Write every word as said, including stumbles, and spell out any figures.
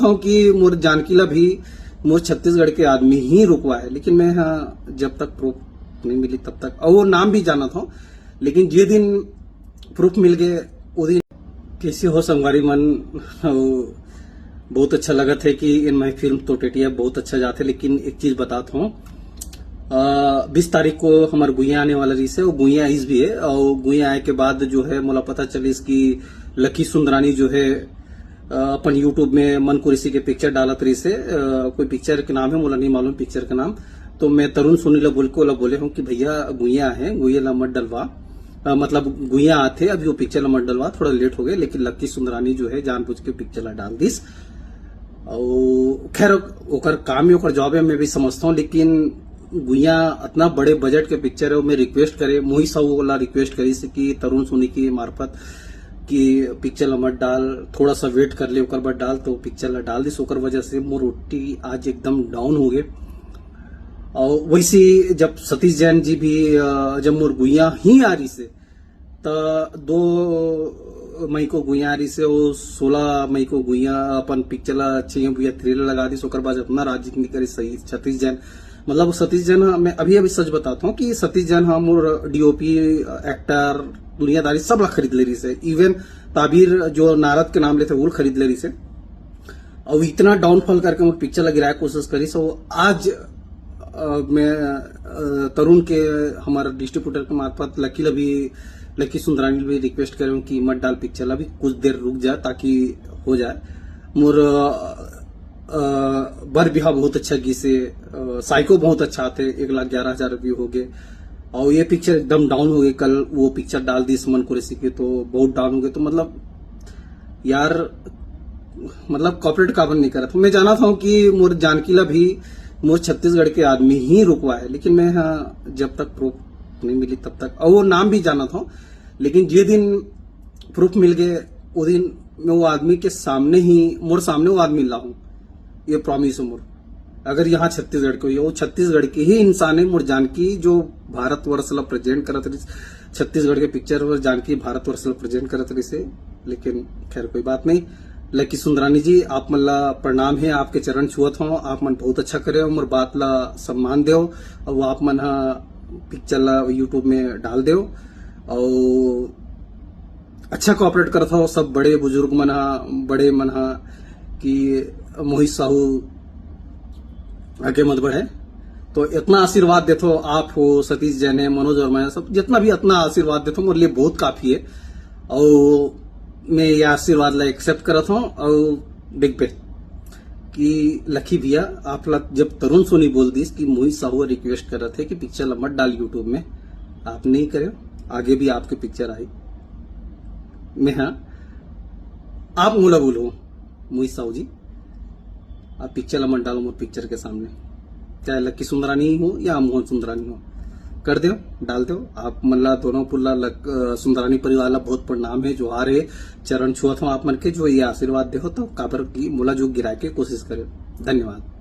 हूँ कि मोर जानकी ला भी मोर छत्तीसगढ़ के आदमी ही रुकवा है, लेकिन मैं, हाँ, जब तक प्रूफ नहीं मिली तब तक, और वो नाम भी जानत हूँ, लेकिन जे दिन प्रूफ मिल गए, वो दिन। कैसे हो संगवारी मन? वो बहुत अच्छा लगत है कि इन माई फिल्म तो टेटिया बहुत अच्छा जाते, लेकिन एक चीज बतात हूँ, बीस तारीख को हमार गुइया आने वाला रहिस है, वो गुइया आइस भी है, और गुइया आए के बाद जो है मोला पता चलिस कि लकी सुंदरानी जो है, अ, अपन YouTube में मन कुरेसी के पिक्चर डालत रहिस है, अ, कोई पिक्चर के नाम है, मोला नहीं मालूम पिक्चर के नाम। तो मैं तरुण सोनी ला बोल के ओला बोले हूँ कि भैया गुइया है, गुइया ला मत डलवा, अ, मतलब गुइया आथे, अभी वो पिक्चर ला मत डलवा, थोड़ा लेट हो गए, लेकिन लकी सुंदरानी जो है जानबूझ के पिक्चर ला डाल दिस। और खैर ओकर काम है, ओकर जॉब है, मैं भी समझता हूँ, लेकिन गुइया इतना बड़े बजट के पिक्चर है, मैं रिक्वेस्ट करे, मोहित साहू वाला रिक्वेस्ट करिस कि तरुण सोनी के मार्फत कि पिक्चर ला मत डाल, थोड़ा सा वेट कर ले, ओकर बाद डाल, तो पिक्चर ला डाल दिस। ओकर वजह से मोर ओटी आज एकदम डाउन हो गए। और वैसे जब सतीश जैन जी भी, अ, जब मोर गुइया ही आ रहिस है, त दो मई को गुइया आ रहिस है, वो सोलह मई को गुइया अपन पिक्चर ला अच्छे भैया थ्रिलर लगा दिस, ओकर बाद अपना राजनीति करे सही सतीश जैन। मतलब सतीश जैन, मैं अभी अभी सच बताता हूँ कि सतीश जैन, हाँ, मोर डीओपी, एक्टर, दुनियादारी सब ला खरीद ले रहिस है, इवन ताबीर जो नारद के नाम लेते वो खरीद ले रहिस है। और इतना डाउनफॉल करके मोर पिक्चर ला गिराए कोशिश करिस, तो आज, अ, मैं, अ, तरुण के, हमारा डिस्ट्रीब्यूटर के मार्फत लकी ला भी, लकी सुंदरानी ला भी रिक्वेस्ट करे हूँ कि मत डाल पिक्चर ला, अभी कुछ देर रुक जा ताकि हो जाए। मोर, अ, अ, बर बिहाव बहुत अच्छा गीस है, अ, साइको बहुत अच्छा आथे, एक लाख ग्यारह हजार व्यू हो गए, और ये पिक्चर एकदम डाउन हो गए। कल वो पिक्चर डाल दिस मन कुरेसी के, तो बहुत डाउन हो गए। तो मतलब यार, मतलब कॉपरेट काबर नहीं करत हूँ। मैं जानत हूँ कि मोर जानकी ला भी मोर छत्तीसगढ़ के आदमी ही रुकवा है, लेकिन मैं, हाँ, जब तक प्रूफ नहीं मिली तब तक, और वो नाम भी जानत हूँ, लेकिन जे दिन प्रूफ मिल गए, वो दिन मैं वो आदमी के सामने ही, मोर सामने वो आदमी लाऊं, ये प्रॉमिस है मोर। अगर यहाँ छत्तीसगढ़ के होई, वो छत्तीसगढ़ के ही इंसान है, मोर जानकी जो भारतवर्ष ला प्रेजेंट करत रहिस, छत्तीसगढ़ के पिक्चर बर जानकी भारतवर्ष ला प्रेजेंट करत रहिस है। लेकिन खैर कोई बात नहीं। लकी सुंदरानी जी, आप मन ला प्रणाम है, आपके चरण छुअत हों, आप मन बहुत अच्छा करे हो, मोर बात ला सम्मान देव, और आप मन हा पिक्चर ला YouTube में डाल देव, और अच्छा कॉपरेट करत हो सब बड़े बुजुर्ग मन हा, बड़े मन हा, कि मोहित साहू आगे मत बढ़े। तो इतना आशीर्वाद देथो आप हो, सतीश जैन है, मनोज वर्मा है, सब जितना भी इतना आशीर्वाद देथो, मोर लिए बहुत काफी है। और मैं ये आशीर्वाद ला एक्सेप्ट करत हूँ। और देख बे कि लकी भैया, आप ला जब तरुण सोनी बोल दिस कि मोहित साहू रिक्वेस्ट करत है कि पिक्चर ला मत डाल YouTube में, आप नहीं करे, आगे भी आपके पिक्चर आई। मैं, हाँ, आप मोला बोलो, मोहित साहू जी, आप पिक्चर ला मत डालो मोर पिक्चर के सामने, चाहे लकी सुंदरानी हो या मोहन सुंदरानी हो, कर दो, डाल दो। आप मन ला दोनों पुल्ला लक-, अ, सुंदरानी परिवार ला बहुत प्रणाम है, जोहार है, चरण छुअत हूँ आप मन के, जो ये आशीर्वाद दे हो तो काबर की मोला जो गिराए के कोशिश करे। धन्यवाद।